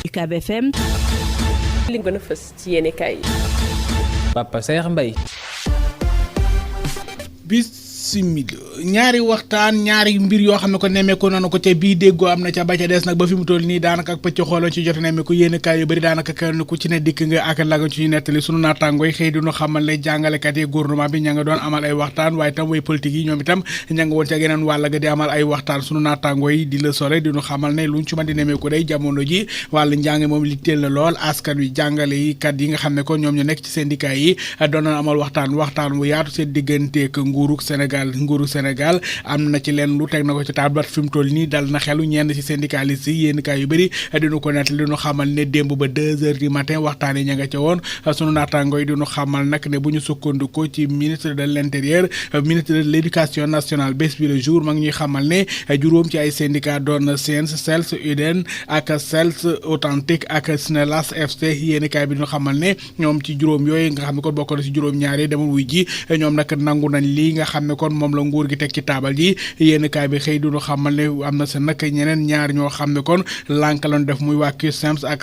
UCAB FM. li gën a fës ci yéene kaay yi. Papa Saer Mbaye. ñaari waxtaan ñaari mbir yoo xam ne ko nemmeeku nañu ko ca bii déggoo am na ca ba ca des nag ba fi mu toll nii daanaka ak pëcc xooloon ci jot nemmeeku yéen kaay yu bëri daanaka kenn ku ci ne dikk nga ak laga ci nettali sunu naataangoo yi xëy dinu xamal ne jàngalekat yi gouvernement bi ña nga doon amal ay waxtaan waaye tam way politique yi ñoom itam ña nga woon ca geneen wàll ga di amal ay waxtaan sunu naataangoo yi di Le Soleil dinu xamal ne luñ ci mën di nemmeeku day jamono ji wàllu njàng moom li teel na lool askan wi jàngale yi kat yi nga xam ne kon ñoom ñu nekk ci syndicat yi doon nañ amal waxtaan wu yaatu seen digganteek nguuru Sénégal am na ci leen lu teg na ko ci taabal fi mu toll nii dal na xelu ñenn ci syndicalistes yi yéen kaay yu bëri dinu ko nettali dinu xamal ne démb ba 2h du matin waxtaan yi ña nga ca woon sunu naataangoo yi dinu xamal nag ne bu ñu sukkandikoo ci ministre de l'intérieur ministre de l'éducation nationale bés bi le jour ma ngi ñuy xamal ne juróom ci ay syndicat doon SYNS SELS UDEN ak SELS authentique ak SNELAS FC yéen kaay bi dinu xamal ne ñoom ci juróom yooyu nga xam ne kon bokk na ci juróom ñaari demul wuy ji ñoom nag nangu nañ lii nga xam ne kon moom la nguur gi teg ci taabal ji yéen kaay bi xëy duñu xamal ne am na sa nag ñeneen ñaar ñoo xam ne kon lànk lañ def muy waa CUSEMS ak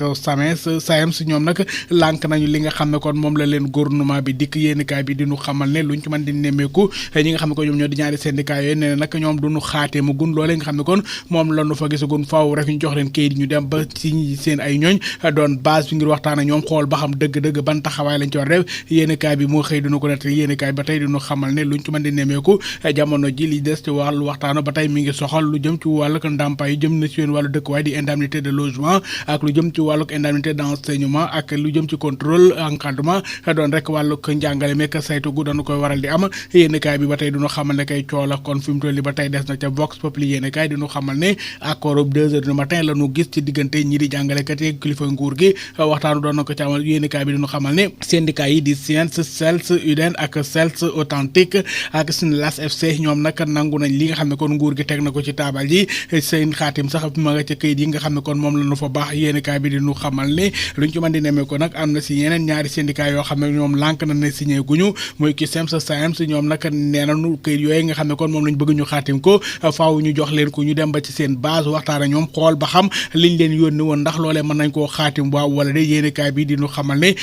SAEMS ñoom nag lànk nañu li nga xam ne kon moom la leen gouvernement bi dikk yéen kaay bi diñu xamal ne luñ ci mën di nemmeeku ñi nga xam ne kon ñoom ñoo di ñaari syndicat yooyu nee nag ñoom duñu xaatee mu gun loolee nga xam ne kon moom lañu fa gisagun faaw rek ñu jox leen kayit ñu dem ba ci seen ay ñooñ doon base bi ngir waxtaan ak ñoom xool ba xam dëgg-dëgg ban taxawaay lañ ci war def yéen kaay bi moo xëy duñu ko nettali yéen kaay ba tey diñu xamal ne luñ ci mën di nemmeeku jamono ji li des ci wàllu waxtaano ba tey mi ngi soxal lu jëm ci wàllu ndàmpaay yu jëm na ci wàllu dëkkuwaay di indemnité de logement ak lu jëm ci wàllu indemnité d'enseignement ak lu jëm ci contrôle encadrement doon rek wàllu njàngale meek saytu gu dañu koy waral di am yéen kaay bi ba tey duñu xamal ne kay coola kon fi mu toll ba tey des na ca Vox Populi yéen kaay diñu xamal ne accord 2h du matin la ñu gis ci diggante ñi di jàngalekat yi kilifa nguur gi waxtaanu doon na ko ci amal yéen kaay bi diñu xamal ne syndicat yi di SYNS SELS UDEN ak SELS authentique ak SNELAS FC ñoom nag nangu nañ li nga xam ne kon nguur gi teg na ko ci taabal ji seen xaatim sax ma nga ca kayit yi nga xam ne kon moom la ñu fa baax yéen kaay bi di ñu xamal ne luñ ci mën di nemee ko nag am na si yeneen ñaari syndicat yoo xam ne ñoom lànk na ne signé guñu muy CUSEMS SAEMS ñoom nag nee nañu kayit yooyu nga xam ne kon moom lañ bëgg ñu xaatim ko faaw ñu jox leen ko ñu dem ba ci seen base waxtaan ak ñoom xool ba xam liñ leen yónni woon ndax loolee mën nañ koo xaatim waaw wala de yéen kaay bi di ñu xamal ne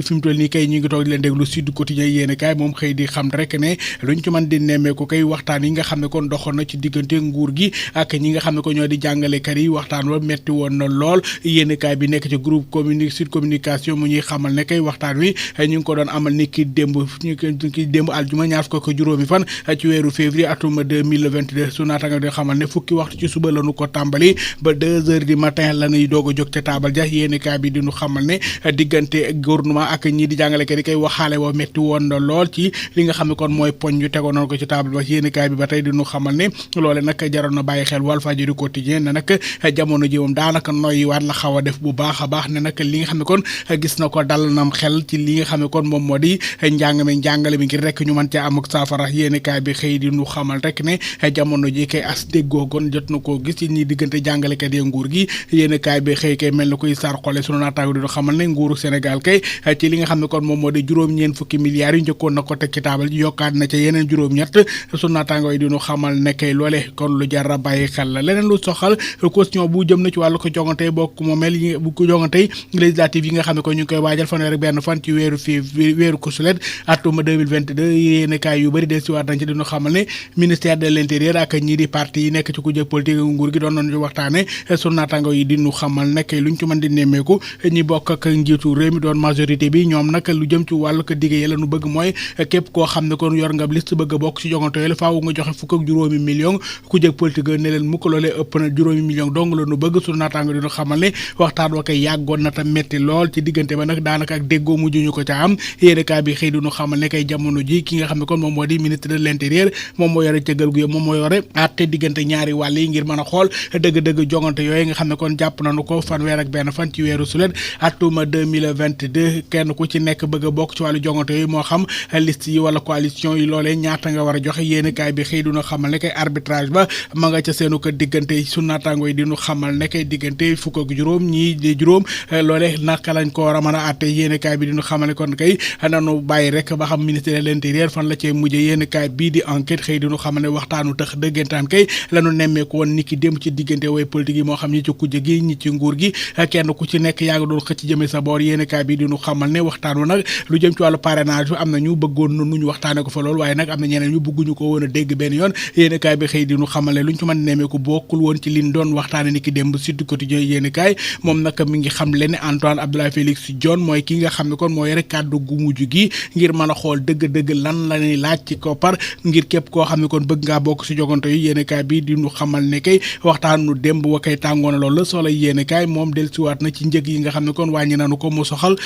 fi mu toll nii kay ñu ngi toog di leen déglu Sud Quotidien yéen kaay moom xëy di xam rek ne luñ ci mën di nemee ko kay waxtaan yi nga xam ne kon doxoon na ci diggante nguur gi ak ñi nga xam ne ko ñoo di jàngalekat yi waxtaan wa metti woon na lool yéenekaay bi nekk ci groupe Sud Communication mu ñuy xamal ne kay waxtaan wi ñu ngi ko doon amal ni ki démb aljuma ñaar fukk ak juróomi fan ci weeru février atum 2022 su naataanga di xamal ne fukki waxtu ci suba lañu ko tàmbali ba 2h du matin la ñuy doog a jóg ca taabal ja yéenekaay bi diñu xamal ne diggante gouvernement ak ñi di jàngalekat yi kay waxaale wa metti woon na lool ci li nga xam ne kon mooy poñ yu tegoon nañu ko ci taabal ba yéenekaay bi ba tey diñu xamal ne loole nag jaroon na bàyyi xel Walfadjri quotidien ne nag jamono ji moom daanaka noyyi waat la xaw a def bu baax a baax ne nag li nga xam ne kon gis na ko dal nam xel ci li nga xam ne kon moom moo di njàngale mi ngir rek ñu mën caa am ak saafara yéenekaay bi xëy di ñu xamal rek ne jamono ji kay as déggoo kon jot na koo gis ci ñi diggante jàngalekat yi nguur gi yéenekaay bi xëy kay mel na koy sar xole sunu naataango di ñu xamal ne nguuru Sénégal kay ci li nga xam ne kon moom moo di juróom-ñeent fukki milliards yu njëkkoon na ko teg ci taabal ji yokkaat na ca yeneen juróom-ñett sunu naataango yi di ñu xamal ne kay loole kon lu jar a bàyyi xel la leneen lu soxal question bu jëm na ci wàllu ko jongante bokk moomeel yi bu ko jongante législative yi nga xam ne ko ñu ngi koy waajal fanweer ak benn fan ci weeru kusulet atum 2022 yéenekaay yu bëri des si waat nañ ci dinu xamal ne ministère de l'intérieur ak ñii di parti yi nekk ci kujje politique nguur gi doon nañu waxtaane sunu naataango yi dinu xamal ne kay luñ ci mën di nemmeeku ñi bokk ak njiitu réew mi doon majorité bi ñoom nag lu jëm ci wàllu ko digge la nu bëgg mooy képp koo xam ne kon yor nga liste bëgg a bokk ci jongante yooyu faaw nga joxe fukk ak juróomi million ku jëg politique ne leen mukk loolee ëpp na juróomi million dong la nu bëgg sunu naataango dinu xamal ne waxtaan wa koy yàggoon na tam metti lool ci diggante ba nag daanaka ak déggoo mujj ñu ko ca am yéenekaay bi xëy dinu xamal ne kay jamono ji ki nga xam ne kon moom moo di ministre de l'intérieur moom moo yore cëggal gu yëpp moom moo yore àtte diggante ñaari wàll yi ngir mën a xool dëgg-dëgg jongante yooyu nga xam ne kon jàpp nañu ko fanweer ak benn fan ci weeru sulet atuma 2022 kenn ku ci nekk bëgg a bokk ci wàllu jongante yooyu moo xam liste yi wala coalition yi loolee ñaata nga war a joxe yéenekaay bi xëy duna xamal ne kay arbitrage ba ma nga ca seenu ko diggante sunu naataango yi dinu xamal ne kay diggante fukk ak juróom ñii di juróom loole naka lañ ko war a mën a àtte yéenekaay bi dinu xamal ne kon kay nanu bàyyi rek ba xam ministère de l'intérieur fan la cee mujjee yéenekaay bii di enquête xëy dinu xamal ne waxtaanu tax dëggantaan kay lanu nemmeeku woon niki dem ci diggante way politique yi moo xam ñi ci kujje gi ñi ci nguur gi kenn ku ci nekk yaa ngi doon xëcc jëme sa boor yéenekaay bi dinu xamal ne waxtaanu nag lu jëm ci wàllu parrainage bi am na ñu bëggoon nu ñu waxtaane ko fa loolu waaye nag am na ñeneen ñu bëgguñu ko woon a dégg benn yoon yéenekaay bi xëy dinu xamal ne luñ ci mën nemmeeku bokkul woon ci liñ doon waxtaane niki démb Sud Quotidien yéenekaay moom nag mi ngi xam le ne Antoine Abdoulaye Félix Diome mooy ki nga xam ne kon mooy rek kàddu gu mujj gi ngir mën a xool dëgg-dëgg lan la ñuy laaj ci koppar ngir képp koo xam ne kon bëgg ngaa bokk si jogonto yi yéenekaay bi di ñu xamal ne kay waxtaanu démb wa kay tàngoona loolu la solo yéenekaay moom dellusiwaat na ci njëg yi nga xam ne kon wàññi nañu ko mu soxal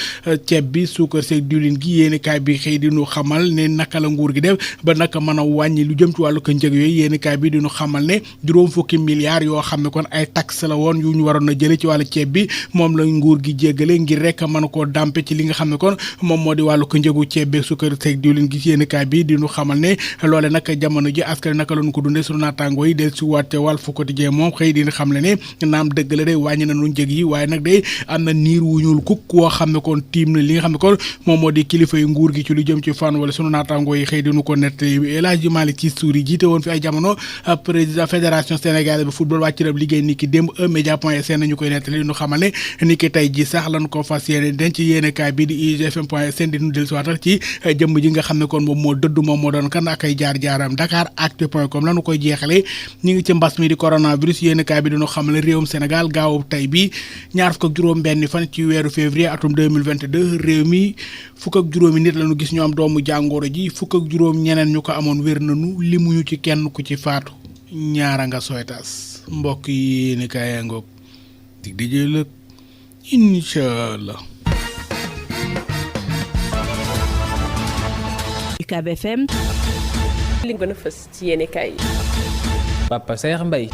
ceeb bi suukar seeg diwlin gi yéenekaay bi xëy di ñu xamal ne naka la nguur gi def ba naka mën a wàññi lu jëm ci wàllu ko njëg yooyu yéenekaay bi di ñu xamal ne juróom fukki milliards yoo xam ne kon ay taxe la woon yu ñu waroon a jële ci wàllu ceeb bi moom la nguur gi jéggale ngir rek mën koo dàmpe ci li nga xam ne kon moom moo di wàllu ko njëgu ceeb beeg suukar seeg diwlin gi yéenekaay bi di ñu xamal ne loole nag jamono ji askan naka lañu ko dundee sunu naataangoo yi del si waat ca Walf Quotidien moom xëy di xam le ne naam dëgg la day wàññi na nu njëg yi waaye nag day am na niir wu ñuul kuk woo xam ne kon tiim na li nga xam ne kon moom moo di kilifa yu nguur gi ci lu jëm ci fànn wala sunu naataangoo yi xëy dinu ko nett El Hadji Malick Sy Souris jiite woon fi ay jamono président fédération sénégalaise de football wàcc na liggéey ni ki démb eMédia.sn nañu koy nettali ñu xamal ne ni ki tey ji sax lañu ko fas yéene denc yéenekaay bi di IGFM.sn di nu del siwaatal ci jëmm ji nga xam ne kon moom moo dëdd moom moo doon kan ak ay jaar-jaaram Dakaractu.com lañu koy jeexale ñu ngi ci mbas mi di coronavirus yéenekaay bi dañu xamal ne réewum Sénégal gaawu tey bi ñaar fukk ak juróom benn fan ci weeru février atum 2022 réew mi fukk ak juróomi nit lañu gis ñu am doomu jàngoro ji fukk ak juróom ñeneen ñu ko amoon wér nañu limuñu ci kenn ku ci faatu ñaara nga soytas mbokk yi yéenekaay yaa ngoog dig di jëlëg inshallah UCAB FM li gën a fës ci yéenekaay yi Papa Saer Mbaye